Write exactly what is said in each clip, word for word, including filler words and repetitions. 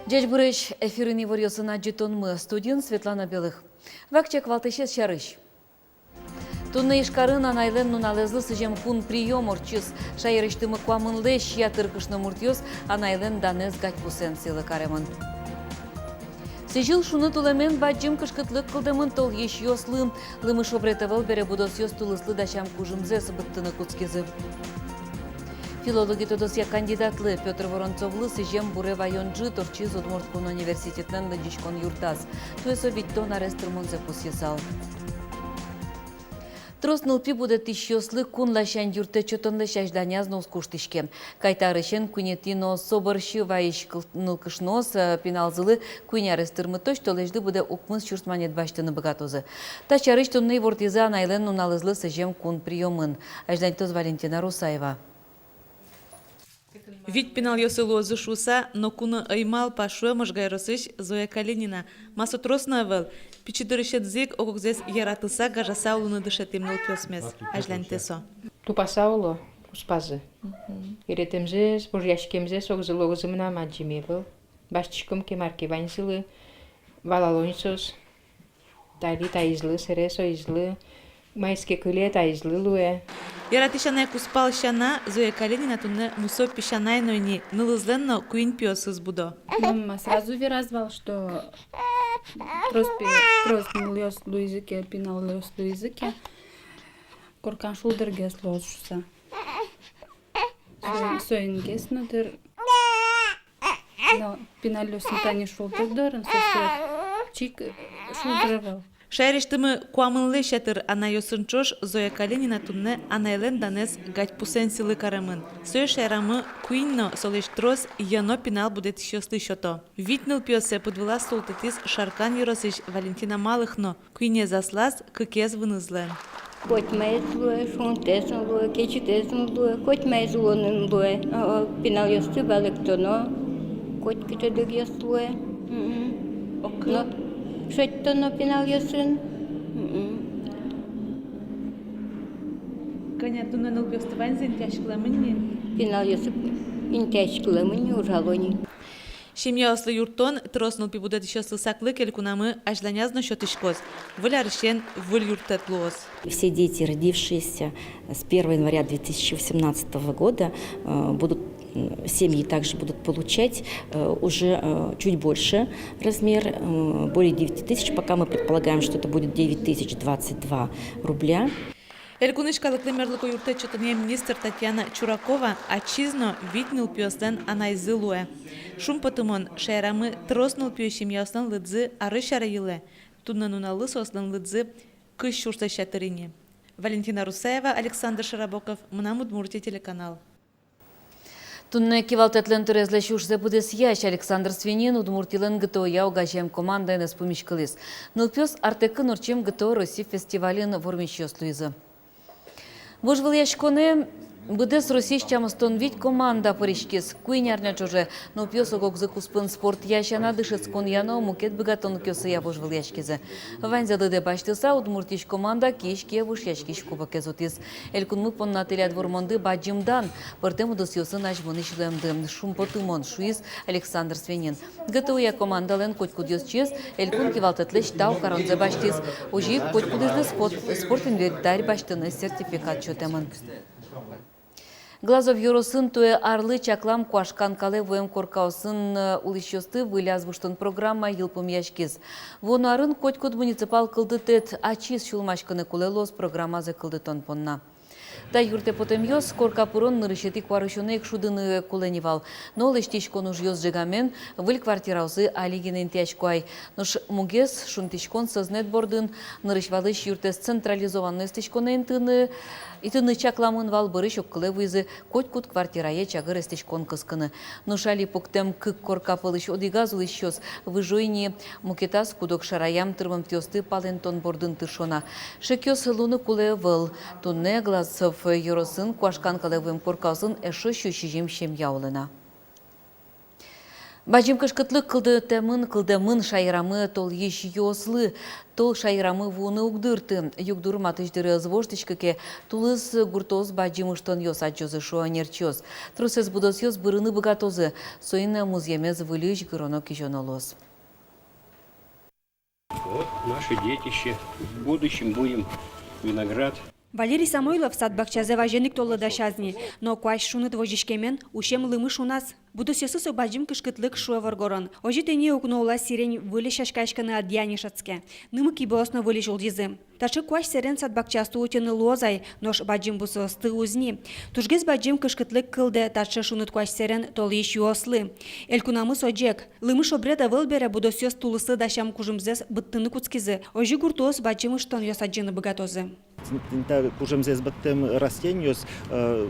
Ӟечбуресь! Эфирын иворъёсын адӟытонмы, студиын Светлана Белых. Вакчияк валтӥсез сярысь. Туннэ Ижкарын анайлэн нуналэзлы сӥзем кун приём ортчиз. Шаерысьтымы куамынлэсь ятыр кышномуртъёс анайлэн данэз гадьпусэн сӥлы каремын. Сӥзьыл шуныт улэмен бадӟым кышкытлык кылдэмын толъесьёслы. Лымы шобрет ӧвӧл бере, будосъёс тулыслы дасям кужымзэс быдтыны кутскизы. Филологи тодосъя кандидатлы Пётр Воронцовлы сӥзем буре ваён ӝыт ортчиз Удмурт кун университетлэн лыдӟиськон юртаз. Туэ со витьтон арес тырмонзэ пусйысал. Трос нылпи будэтӥсьёслы кун ласянь юрттэт сётонлэсь азьланяз но уз куштӥське. Кайта арысен куинетӥ но со бӧрсьы вайись кыл-, нылкышноос, э, пиналзылы куинь арес тырмытозь толэзьлы быдэ укмыс сюрс манет басьтыны быгатозы. Та сярысь туннэ ивортӥзы анайлэн нуналэзлы сӥзем кун приёмын. Азьланьтоз Валентина Русаева. Вить пиналъёсы луозы шуыса, нокуно ӧй малпа, шуэ Можга ёросысь Зоя Калинина. Ма, со трос но ӧвӧл. Пичи дырысенызы ик ог-огзэс яратыса, гажаса улыны дышетӥм нылпиосмес, азьланьтэ со. Тупаса уло куспазы. Мгм. Йыретэмзэс, вожъяськемзэс огзылы огзы мынам адӟеме ӧвӧл. Басьтӥськом ке, мар ке ваньзылы, валалонь соос. Тали таизлы, сэре соизлы, маиз ке кыле, таизлы луэ. Яратӥсь анай кузпал сяна, Зоя Калинина туннэ мусо песянай но ини, нылызлэн но куинь пиосыз будо. Мама сразу вераз вал, что трос пи-, трос нылъёс луизы ке, пиналъёс луизы ке, коркан шулдыргес луоз шуыса. Со-, соин гес но дыр. Но пиналъёсын тани шулдыр дорын, соос чик шулдыр ӧвӧл. Шаерысьтымы куамынлэсь ятыр анайёсын ӵош Зоя Калинина туннэ анайлэн данэз гадьпусэн сӥлы каремын. Сое шаерамы куинь но солэсь трос йӧно пинал будэтӥсьёслы сёто. Вить нылпиоссэ пыдвылаз султытӥз Шаркан ёросысь Валентина Малых но. Куинез аслаз, кыкез вынызлэн. Котьмаез луэ, шунтэз но луэ, кечытэз но луэ, котьмаез улонын луэ. О, пиналъёсты валэктоно, котькытӥ одӥгъёс луэ. Мгм. Ок. Но шедьтоно пиналъёсын. Мгм. Кӧня туннэ нылпиосты ваньзэ интыяськылэмын ни? Пиналъёсты интыяськылэмын ни, ужало ни. Семьяослы юрттон, трос нылпи будэтӥсьёслы саклык элькунамы азьланяз но сётӥськоз. Выль арысен выль юрттэт луоз. Все дети, родившиеся с первого января две тысячи восемнадцатого года, э, будут, м, семьи также будут получать, э, уже, э, чуть больше размер, э, более девяти тысяч. Пока мы предполагаем, что это будет девять тысяч двадцать два рубля. Элькунысь калыклы мерлыко юрттэт сётонъя министр Татьяна Чуракова ачиз но вить нылпиослэн анайзы луэ. Шумпотымон, шаерамы трос нылпиё семьяослэн лыдзы арысь аре йылэ. Туннэ нуналлы соослэн лыдзы кызь сюрслэсь ятыр ини. Валентина Русаева, Александр Широбоков, «Мынам Удмуртие» телеканал. Туннэ кивалтэтлэн тӧрезлэсь ужзэ быдэсъясь Александр Свинин Удмуртилэн ГТО-я огазеям командаеныз пумиськылӥз. Нылпиос «Артекын» ортчем ГТО Росси фестивальын вормисьёс луизы. Вожвылъяськонэ быдэс Россиысь тямыстон вить команда пыриськиз. Куинь арня ӵоже нылпиос ог-огзы куспын спортъя сяна, дышетсконъя но мукет быгатонлыкъёсъя вожвылъяськизы. Ваньзэ лыдэ басьтыса, Удмуртиысь команда киысь кие вошъяськись кубокез утӥз. Элькунмы понна тӥляд вормонды бадӟым дан, пӧртэм удысъёсын азьмынӥсь луэмды, шумпотымон, шуиз Александр Свинин. ГТО-я командалэн котькудъёсчиез элькун кивалтэтлэсь тау каронзэ басьтӥз. Озьы ик котькудӥзлы спорт, спорт инвентарь басьтыны сертификат сётэмын. Глазов ёросын туэ арлы чаклам куашкан калэ вуэм коркаосын, э, улӥсьёсты выльяз выжтон программа йылпумъяськиз. Вуоно арын котькуд муниципал кылдытэт ачиз сюлмаськыны кулэ луоз программазэ кылдытон понна. Та юртэ потэмъёс корка пырон нырысетӥ куарусёнэ ик шудыны кулэ ни вал. Но лэсьтӥськон ужъёс ӝегамен выль квартираосы али гинэ интыясько ай. Нош мугез шунтӥськон сӧзнэт бордын, нырысь валысь юртэз централизованной эстӥськонэ интыны, итыны чакламын вал, бӧрысь огкылэ вуизы котькуд квартирае чагыр эстӥськон кыскыны. Нош али пуктэм кык корка пӧлысь одӥгаз улӥсьёс выжо ини, мукетаз куд-ог шараям тырмымтэосты палэнтон бордын тыршо на. Шекъёс луыны кулэ ӧвӧл. Туннэ Глазов ёросын куашкан калэ вуэм коркаосын эшшо сю сизьым семья улэ на. Бадӟым кышкытлык кылдытэмын, кылдэмын шаерамы толйысь юослы. Тол шаерамы вуыны уг дырты. Югдур матысь дыре ӧз воштӥськы ке, тулыс гуртоос бадӟым ыштонъёс адӟозы, шуо ӧнерчиос. Тросэз будосъёс бырыны быгатозы. Соин музъемез выльысь гыроно-кизёно луоз. Вот наше детище. В будущем будем виноград. Валерий Самойлов сад-бакчазэ вазен ик толлы дасяз ни, но куазь шуныт возиськемен усем лымы шуназ. Будосъёсыз со бадӟым кышкытлык, шуэ воргорон. Озьы тӥни укно улаз сирень выльысь сяськаяськыны ӧдъя ни шӧдске. Нымы-кибыос но выльысь улӟизы. Таӵе куазь сэрен сад-бакчаосты утьыны луоз ай, нош бадӟым бусыосты уз ни. Тужгес бадӟым кышкытлык кылдэ таӵе шуныт куазь сэрен толйысь юослы. Элькунамы со ӟег. Лымы шобрет ӧвӧл бере, будосъёс тулыслы дасям кужымзэс быдтыны кутскизы. Озьы гуртоос бадӟым ыштонъёс адӟыны быгатозы. Тӥни та кужымзэс быдтэм растениос, э,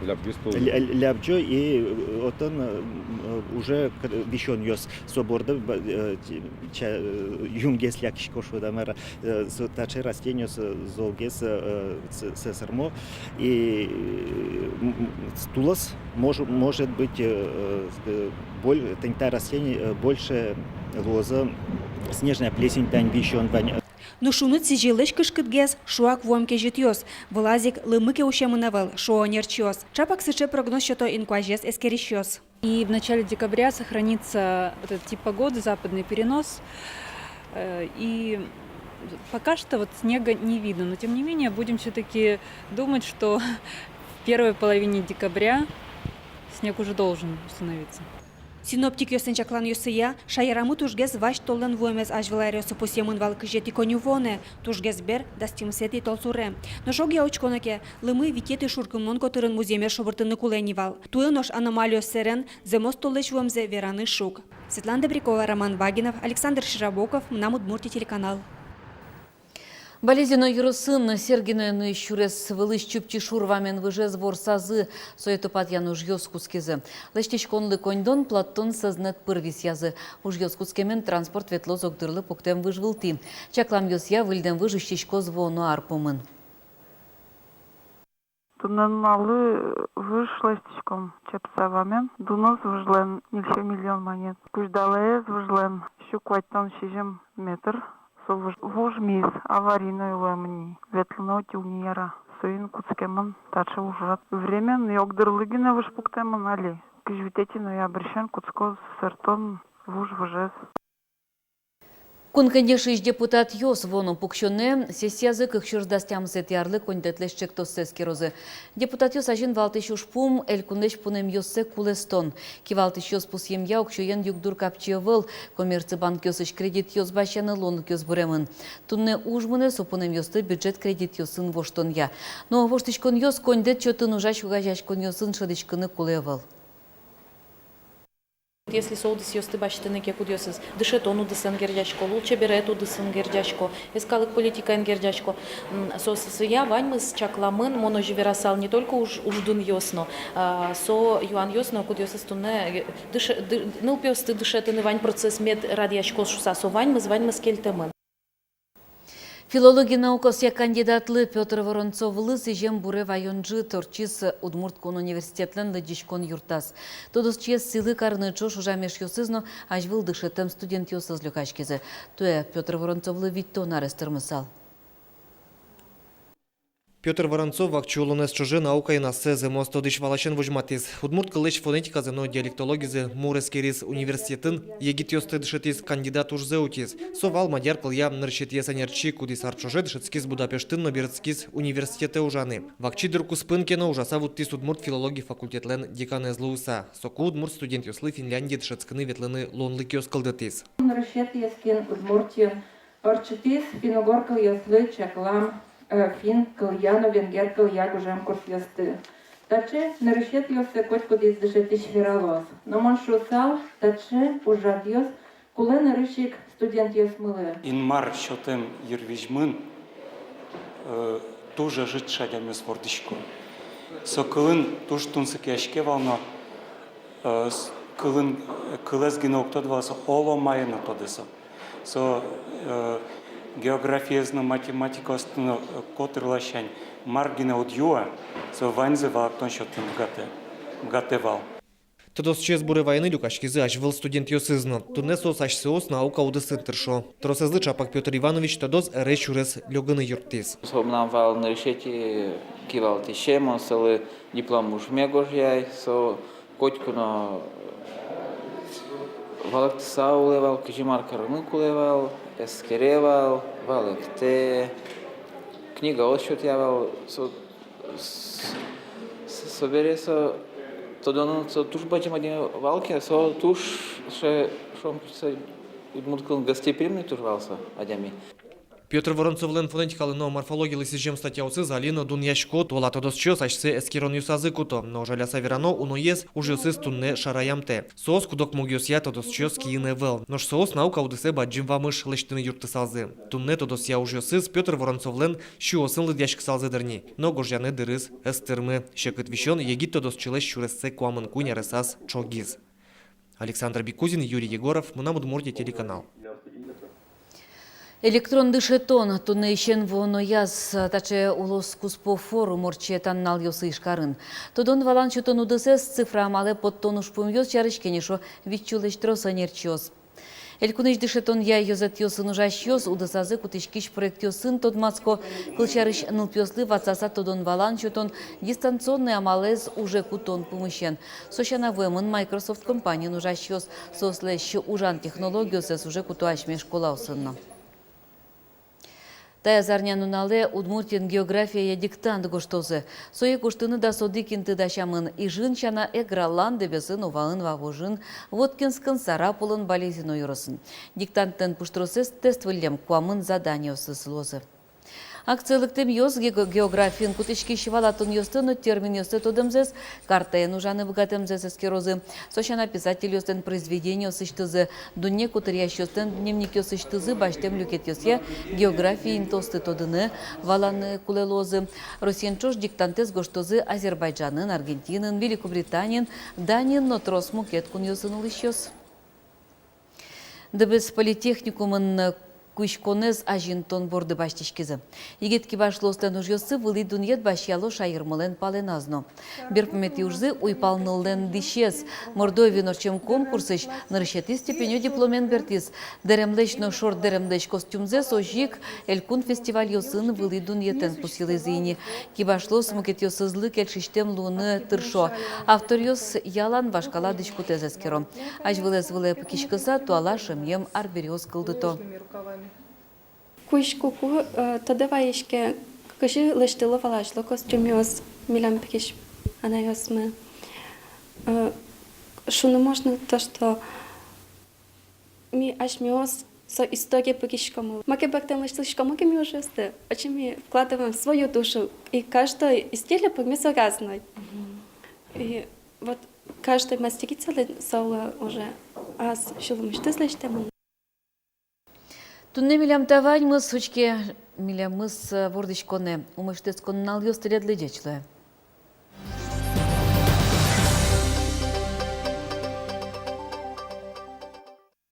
лябӟо, лябӟо и, э, отын, э, уже кр-, висёнъёс со борды, ба-, э, ти-, ча-, э, юнгес лякисько, шуод-а, мар-а, э, со таӵе растениос, э, золгес, э, сэ-, сӧсырмо. И, м, м, тулыс мож-, может быть, э, э, боль-, тӥни та растение, э, больше луозы, снежная плесень тань, висён вань. Но шуныт сӥзьылысь кышкытгес — шуак вуэм кезьытъёс. Вылаз ик лымы ке усемын ӧвӧл, шуо ӧнерчиос. Чапак сыӵе прогноз сёто инкуазез эскерисьёс. И в начале декабря сохранится вот этот тип погоды, западный перенос. Э, и пока что вот снега не видно, но тем не менее будем всё-таки думать, что в первой половине декабря снег уже должен установиться. Синоптикъёслэн чакланъёссыя, шаерамы тужгес вазь толлэн вуэмез азьвыл аръёсы пусъемын вал кызетӥ коньывуонэ, тужгес бер — дас тямысэтӥ толсуре. Нош огъя учконо ке, лымы витетӥ шуркынмон котырын музъемез шобыртыны кулэ ни вал. Туэ нош аномалиос сэрен зэмос толэзь вуэмзэ вераны шуг. Светлана Добрякова, Роман Вагинов, Александр Широбоков, «Мынам Удмуртие» телеканал. Балезино ёросын Сергиное нуись сюрес вылысь Чупчи шур вамен выжез ворсазы, сое тупатъян ужъёс кутскизы. Лэсьтӥськонлы коньдон, платтон сӧзнэт пыр висъязы. Ужъёс кутскемен транспорт ветлоз огдырлы пуктэм выж вылтӥ. Чакламъёсъя, выльдэм выж усьтӥськоз вуоно ар пумын. Туннэ нуналлы выж лэсьтӥськом Чепса вамен. Дуноз выжлэн ньыльсю миллион манет. Кузьдалаез выжлэн сю куатьтон сизьым метр. Со выж, выж миз, аварийной луэм ини. Ветлыны ӧтьылни яра. Соин кутскемын таӵе ужрад. Временной, огдырлы гинэ выж пуктэмын али. Кызь витетӥ ноябрьысен кутскоз сэртон выж выжез. Кун Кенешысь депутатъёс вуоно пуксёнэ сессиязы кык сюрс дас тямысэтӥ арлы коньдэтлэсь чектоссэ эскерозы. Депутатъёс азьын валтӥсь ужпум — элькунлэсь пунэмъёссэ кулэстон. Кивалтӥсьёс пусъемъя, уксёен югдур капчи ӧвӧл, коммерци банкъёсысь кредитъёс басьяны луонлыкъёс быремын. Туннэ уж мынэ со пунэмъёсты бюджет кредитъёсын воштонъя. Но воштӥськонъёс коньдэт чотын ужась огазеяськонъёсын шӧдӥськыны кулэ ӧвӧл. Если со удысъёсты басьтыны ке, кудъёсыз дышетон удысын герӟасько, лулчеберет удысын герӟасько, йӧскалык политикаен герӟасько, м, со, со, соя ваньмыз чакламын, мон озьы верасал, не только уж, уждунъёс но, а, со юанъёс но, кудъёсыз туннэ, э, дыше-, ды-, нылпиосты дышетыны вань процесс мед радъяськоз шуса, со ваньмыз, ваньмыз кельтэмын. Филологи наукаосъя кандидатлы Пётр Воронцовлы сӥзем буре ваён ӝыт ортчиз Удмурт кун университетлэн лыдӟиськон юртаз. Тодосчиез сӥлы карыны ӵош ужам эшъёсыз но азьвыл дышетэм студентъёсыз люкаськизы. Туэ Пётр Воронцовлы витьтон арес тырмысал. Пётр Воронцов вакчи улонэз ӵоже наукаын ассэ зэмос тодӥсь-валасен возьматӥз. Удмурт кыллэсь фонетиказэ но диалектологизэ мур эскериз, университетын егитъёсты дышетӥз, кандидат ужзэ утиз. Со вал мадьяр кылъя нырысетӥез ӧнерчи, кудӥз ар ӵоже дышетскиз Будапештын но берытскиз университетэ ужаны. Вакчи дыр куспын ке но ужаса вуттӥз удмурт филологи факультетлэн деканэз луыса. Соку удмурт студентъёслы Финляндие дышетскыны ветлыны луонлыкъёс кылдытӥз. Нырысетӥез, кин Удмуртиын ортчытӥз финн-угор кылъёслы чаклам, э, финн кылъя но венгер кылъя гужем курсъёсты. Таӵе нырысетӥосты котькудӥз дышетӥсь вералоз. Но мон шуысал, таӵе ужрадъёс кулэ нырысь ик студентъёсмылы. Инмар сётэм йырвизьмын, э, туж ӧжыт адямиос вордӥсько. Со кылын туж тунсыкъяське вал но, э, с-, кылын, кылэз гинэ уг тодэ вал, со оло мае но тодэ со. Со, э, географиез но, математикаосты но, э, котыр ласянь мар гинэ уд юа, со ваньзэ валэктон сётыны быгатэ, быгатэ вал. Тодосчиез буре вайыны люкаськизы азьвыл студентъёсыз но. Туннэ соос асьсэос наука удысын тыршо. Тросэзлы ӵапак Пётр Иванович тодос ӧре сюрес лёгыны юрттӥз. Со мынам вал нырысетӥ кивалтӥсем, мон солы диплом ужме гожъяй. Со котьку но валэктыса улэ вал, кызьы мар карыны кулэ вал, эскере вал, валэктэ, книгаос сётъя вал. Со С-, с-, собере со тодонын со туж бадӟым адями вал ке, со туж, ше-, шуом, со удмурт кылын гостеприимный туж вал со адями. Пётр Воронцовлэн фонетикалы но морфологиялы сӥзем статьяосыз али но дунъясько. Туала тодосчиос асьсэ эскеронъёсазы куто, но, жаляса верано, уноез ужъёсыз туннэ шараямтэ. Соос куд-ог мугъёсъя тодосчиос киын ӧвӧл. Нош соос наука удысэ бадӟым вамыш лэсьтыны юрттысалзы. Туннэ тодосъя ужъёсыз Пётр Воронцовлэн сюосын лыдъяськысалзы дыр ни, но гожъяны дырыз ӧз тырмы. Секыт висён егит тодосчилэсь сюрессэ куамын куинь аресаз ӵогиз. Александр Бекузин, Юрий Егоров, «Мынам Удмуртие» телеканал. Электрон дышетон туннэысен вуонояз таӵе улос куспо форум ортче та нуналъёсы Ижкарын. Тодон-валан сётон удысэз цифра амалэ поттон ужпумъёс сярысь кенешо витьсюлэсь трос ӧнерчиос. Элькунысь дышетонъя ёзэтъёсын ужасьёс удысазы кутӥськись проектъёсын тодматско, кылсярысь, нылпиослы ватсаса тодон-валан сётон дистанционной амалэз уже кутон пумысен. Со сяна вуэмын Microsoft компаниын ужасьёс, соослэсь ужан технологиоссэс уже куто асьме школаосын но. Таяз арнянуналэ Удмуртиын географияя диктант гожтозы. Сое гожтыны дас одӥг инты дасямын: Ижын сяна, Эграын, Дэбесын, Уваын, Вавожын, Воткинскын, Сарапулын, Балезино ёросын. Диктантлэн пуштросэз тест выллем, куамын заданиосыз луозы. Акцие лыктэмъёс ге-, географиын кутӥськись валатонъёсты но терминъёсты тодэмзэс, картаен ужаны быгатэмзэс эскерозы. Со сяна, писательёслэн произведениосысьтызы, дунне котыръясьёслэн дневникъёсысьтызы басьтэм люкетъёсъя география интыосты тодыны, валаны кулэ луозы. Россиен ӵош диктантэз гожтозы Азербайджанын, Аргентинын, Великобританиын, Даниын но трос мукет кунъёсын улӥсьёс. Дэбес политехникумын куиськонэз азинтон борды басьтӥськизы. Егит кибашлыослэн ужъёссы вылӥ дунъет басьяло шаермылэн палэназ но. Берпуметӥ ужзы — уйпал ныллэн дӥсез. Мордовиын ортчем конкурсысь нырысетӥ степенё дипломен бертӥз. Дэремлэсь но шорт дэремлэсь костюмзэс озьы ик элькун фестивальёсын вылӥ дунъетэн пусйылӥзы ини. Кибашлыос мукетъёсызлы кельшисьтэм луыны тыршо. Авторъёс ялан вашкала дӥськутэз эскеро. Азьвылэз вылэ пыкиськыса, туала шӧмъем арбериос кылдыто. Куиськыку, э, тодэ вайиське, кызьы лэсьтыло вал азьло костюмъёс милям пыкись анайёсмы. Э, шуыны можно то, что ми асьмеос со историе пыкиськомы. Маке бактэм лэсьтӥськомы ке ми ужъёсты, отчы ми вкладываем свою душу. И каждое изделие пӧрме со разной. И вот каждый мастерицалэн солы уже ас сюлмысьтыз лэсьтэмын. Туннэ милям та ваньмыз. Учке милемыз, э, вордӥськонэ. Умой шутэтскон нуналъёс тӥледлы, ӟеч луэ.